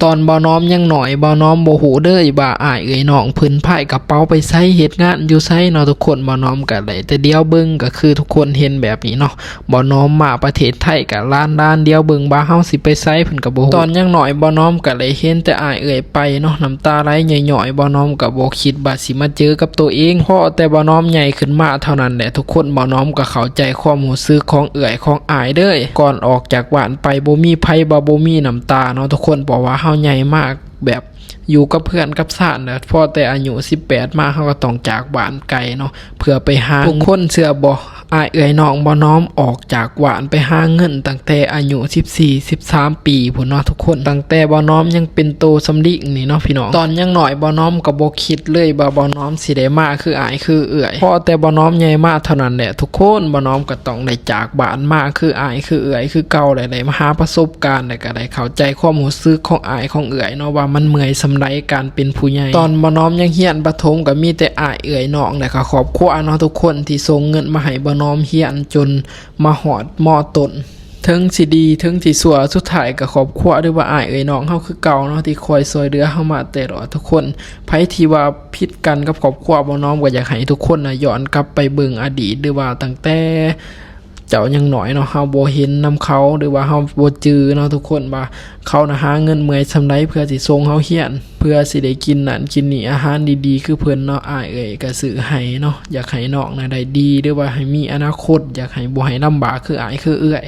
ຕອນບ່າວນ້ອມຍັງນ້ອຍ ບ່າວນ້ອມບໍ່ຮູ້ເລີຍວ່າອ້າຍເອື້ອຍນ້ອງເພິ່ນພາຍກະເປົາໄປໃສ ເຮັດງານຢູ່ໃສເນາະທຸກຄົນ. ບ່າວນ້ອມກະໄດ້ແຕ່ດຽວເບິ່ງ ກະຄືທຸກຄົນເຫັນແບບນີ້ເນາະ. ບ່າວນ້ອມມາປະເທດໄທກະລ້ານໆ ດຽວເບິ່ງວ່າເຮົາຊິໄປໃສ ເພິ່ນກະບໍ່ຮູ້. ຕອນຍັງນ້ອຍບ່າວນ້ອມກະໄດ້ເຫັນແຕ່ອ້າຍເອື້ອຍໄປເນາະ ນ້ຳຕາໄຫຼຍ້ອຍໆ. ບ່າວນ້ອມກະບໍ່ຄິດວ່າຊິມາເຈີກັບໂຕເອງ. ພໍແຕ່ບ່າວນ້ອມໃຫຍ່ຂຶ້ນມາເທົ່ານັ້ນແຫຼະທຸກຄົນ ບ່າວນ້ອມກະເຂົ້າໃຈຄວາມຮູ້ສຶກຂອງເອື້ອຍຂອງອ້າຍເລີຍ. ກ່ອນອອກຈາກບ້ານໄປ ບໍ່ມີໃຜວ່າບໍ່ມີນ້ຳຕາເນາະທຸກຄົນ ເພາະວ່າເຮົາໃຫຍ່ມາແບບ ຢູ່ກັບເຮືອນກັບຊານແຫຼະ. ພໍແຕ່ອາຍຸສິບແປດມາ ເຮົາກະຕ້ອງຈາກບ້ານໄກເນາະ ເພື່ອໄປຫາ. ທຸກຄົນເຊື່ອບໍ່ ອ້າຍເອື້ອຍນ້ອງບ່າວນ້ອມອອກຈາກບ້ານໄປຫາເງິນຕັ້ງແຕ່ອາຍຸສິບສີ່ ສິບສາມປີພຸ້ນເນາະທຸກຄົນ. ຕັ້ງແຕ່ບ່າວນ້ອມຍັງເປັນໂຕສ່ຳລິງນີ້ເນາະພີ່ນ້ອງ. ຕອນຍັງນ້ອຍບ່າວນ້ອມກະບໍ່ຄິດເລີຍວ່າບ່າວນ້ອມຊິໄດ້ມາຄືອ້າຍຄືເອື້ອຍ. ພໍແຕ່ບ່າວນ້ອມໃຫຍ່ມາເທົ່ານັ້ນແຫຼະທຸກຄົນ ບ່າວນ້ອມກະຕ້ອງໄດ້ຈາກບ້ານມາຄືອ້າຍຄືເອື້ອຍຄືເກົ່າ ແລະ ໄດ້ມາຫາປະສົບການ ແລະ ກະໄດ້ເຂົ້າໃຈຄວາມຮູ້ສຶກຂອງອ້າຍຂອງເອື້ອຍເນາະ ວ່າມັນເມື່ອຍສ່ຳໃດການເປັນຜູ້ໃຫຍ່. ຕອນບ່າວນ້ອມຍັງຮຽນປະຖົມ ກະມີແຕ່ອ້າຍເອື້ອຍນ້ອງ ແລະ ກະຄອບຄົວເນາະທຸກຄົນ ທີ່ສົ່ງເງິນມາໃຫ້ບ່າວນ້ອມຮຽນຈົນມາຮອດ ມ.ຕົ້ນ. ເຖິງຊິດີເຖິງຊິຊົ່ວ ສຸດທ້າຍກະຄອບຄົວ ຫຼືວ່າອ້າຍເອື້ອຍນ້ອງເຮົາຄືເກົ່າເນາະ ທີ່ຄອຍຊ່ວຍເຫຼືອເຮົາມາແຕ່ລອດທຸກຄົນ. ໃຜທີ່ວ່າຜິດກັນກັບຄອບຄົວບ່າວນ້ອມ ກະຢາກໃຫ້ທຸກຄົນນະ ຍ້ອນກັບໄປເບິ່ງອະດີດ ຫຼືວ່າຕັ້ງແຕ່ ເຈົ້າຍັງນ້ອຍເນາະ ເຮົາບໍ່ເຫັນນຳເຂົາ ຫຼືວ່າເຮົາບໍ່ຈື່ເນາະທຸກຄົນ ວ່າເຂົານະຫາເງິນເມື່ອຍສ່ຳໃດ ເພື່ອຊິສົ່ງເຮົາຮຽນ ເພື່ອຊິໄດ້ກິນນັ້ນກິນນີ້ ອາຫານດີໆຄືເພິ່ນເນາະ. ອ້າຍເອື້ອຍກະຊື້ໃຫ້ເນາະ ຢາກໃຫ້ນ້ອງນະໄດ້ດີ ຫຼືວ່າໃຫ້ມີອະນາຄົດ ຢາກໃຫ້ບໍ່ໃຫ້ລຳບາກຄືອ້າຍຄືເອື້ອຍ.